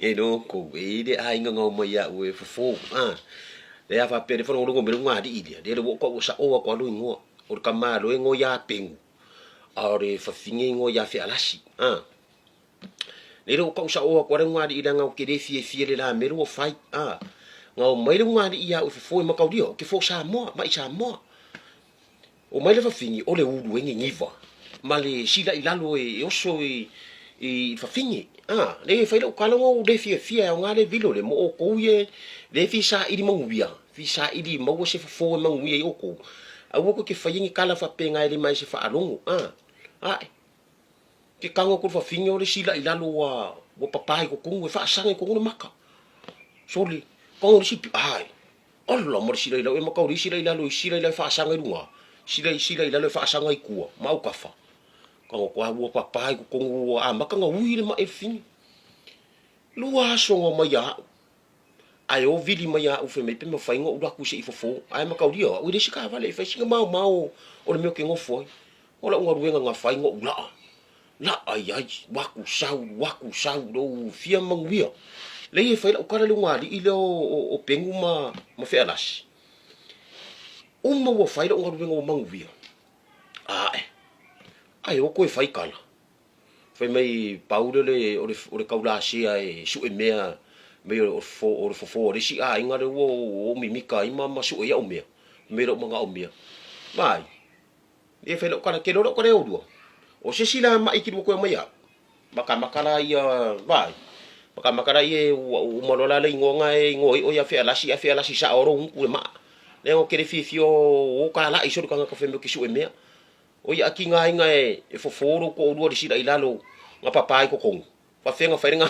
E no kou, e i le aiga ngao mai ia'u e fofo, a. Lea a faapea le falogologo mai le ugaalii lea, lea le ua ou sa'o aku lou igoa, o le tamaloa e igoa ia Pegu, a o le fafine e igoa ia Fealasi, a. Lea le ua tau sa'o aku lava le ugaalii leaga ou te le fiafia i le la mea lea ua fai, a. Ngao mai le ugaalii ia au e fofo e mataulia, ou te fo Samoa, ma'i Samoa. Omai le fafine, o le ulu e niniva ma le sila i lalo e oso i le fafine. A, lea e fai lau tala ua ou le fiafia e aoga le vilo lea mo outou ia lea e fia saili manuia, fia saili maua se fofo e manuia i outou. Aua tou te faia ni tala faapena e le ma e se faalogo. A, ae, ke tago atu le fafine o le sila i lalo ua ua papa i totonu e faasaga i totonu le maka. Sole, tago le isi, ae, Ola ma le sila i lalo, e matauli sila i lalo, sila i lalo e faasaga i luga, sila i sila i lalo e faasaga i tua, ma autafa. Ka ua ua papa i totonu ua amata ona ui le mai e fafine. Lua aso na omai ia au, ae o vili mai ia au fai mai pe mafai ona ou alu atu se i fofo. Ae mataulia o au e leai se taavale e fai sina maomao o le mea ou te nofo ai. O lau galuega na fai na ou laa, laa i ai, alu atu sau, alu atu sau, lou fia manuia. Leai e fai lau tala i le ugaalii lea o Pegu ma Fealasi. Uma ua fai lau galuega ua manuia, ae, ae o toe fai tala. Fai mai pau lea o le taulasea e sue mea mei o le fofo a le isi aiga lea ua ou mimita ai ma sue ai au mea, mei lou manaomia. Vaai. E fai lau tala, ke loa lau tala e olua. O se isi la maʻi ki lua koe mai au. Makamaka la ia, vaai. Makamaka la ia ua uma loa la le igoa na e igoa ai ʻoe ia Fealasi, a Fealasi saʻo lou gutu e maʻa. Lea o ke le fiafia o ka laʻi soli tagata fai mai ou te suʻe mea. O ia ʻaki aiga e fofo lou toʻolua i le sila i lalo na papa i totonu. Faafefea na fai le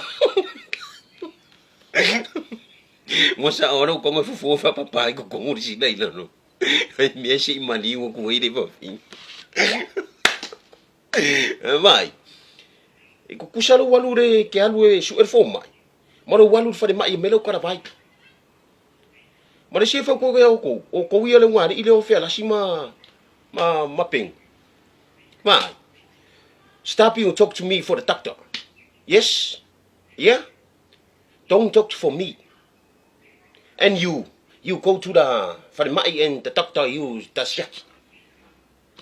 Ua saʻo lou toga e fofo faapapa i totonu le sila i lalo. Ai mea se i maliu atu ai le fafine. Vaai, e kukusa lou alu le ke alu e suʻe le fomai, ma lou alu i le falemai e aumai lau talavai. Ma le isi e fautua ia outou, o outou ia le ugaalii lea o Fealasi ma, ma, ma Peni. Vaai, stop you talk to me for the doctor. Yes? Yeah? Don't talk for me. And you, you go to the falemai and the doctor you the siaki.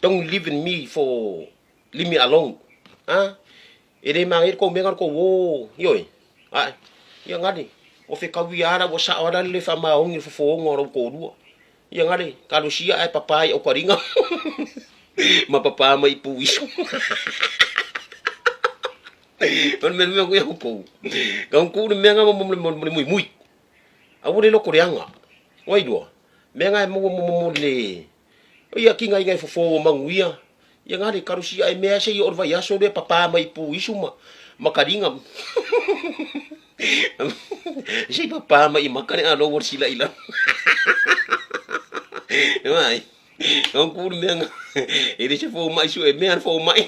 Don't leave me for, leave me alone. Ah? E le manaia le kou mea na le kou o, ioe, ae, ia gale, ua fekaui a la ua sao ala le faamaoni le fofoga o lou toalua. Ia gale, talosia ae papa i aukaliga ma papa mai i puisu. O le mea mea ku ia kou. Ka ku le mea nga mo mo mo le muimui. Aua le loko leaga. Wailua, mea nga e maua mo mo le O ia kinga inga e fofo o manuia. Ia ngale karusia e mea se i o le vaiaso lea papa mai pu isu ma ma kalinga. Se i papa mai i maka le alo o le sila ila. Mai. O ku le mea nga. E le se fo mai su e mea fo mai.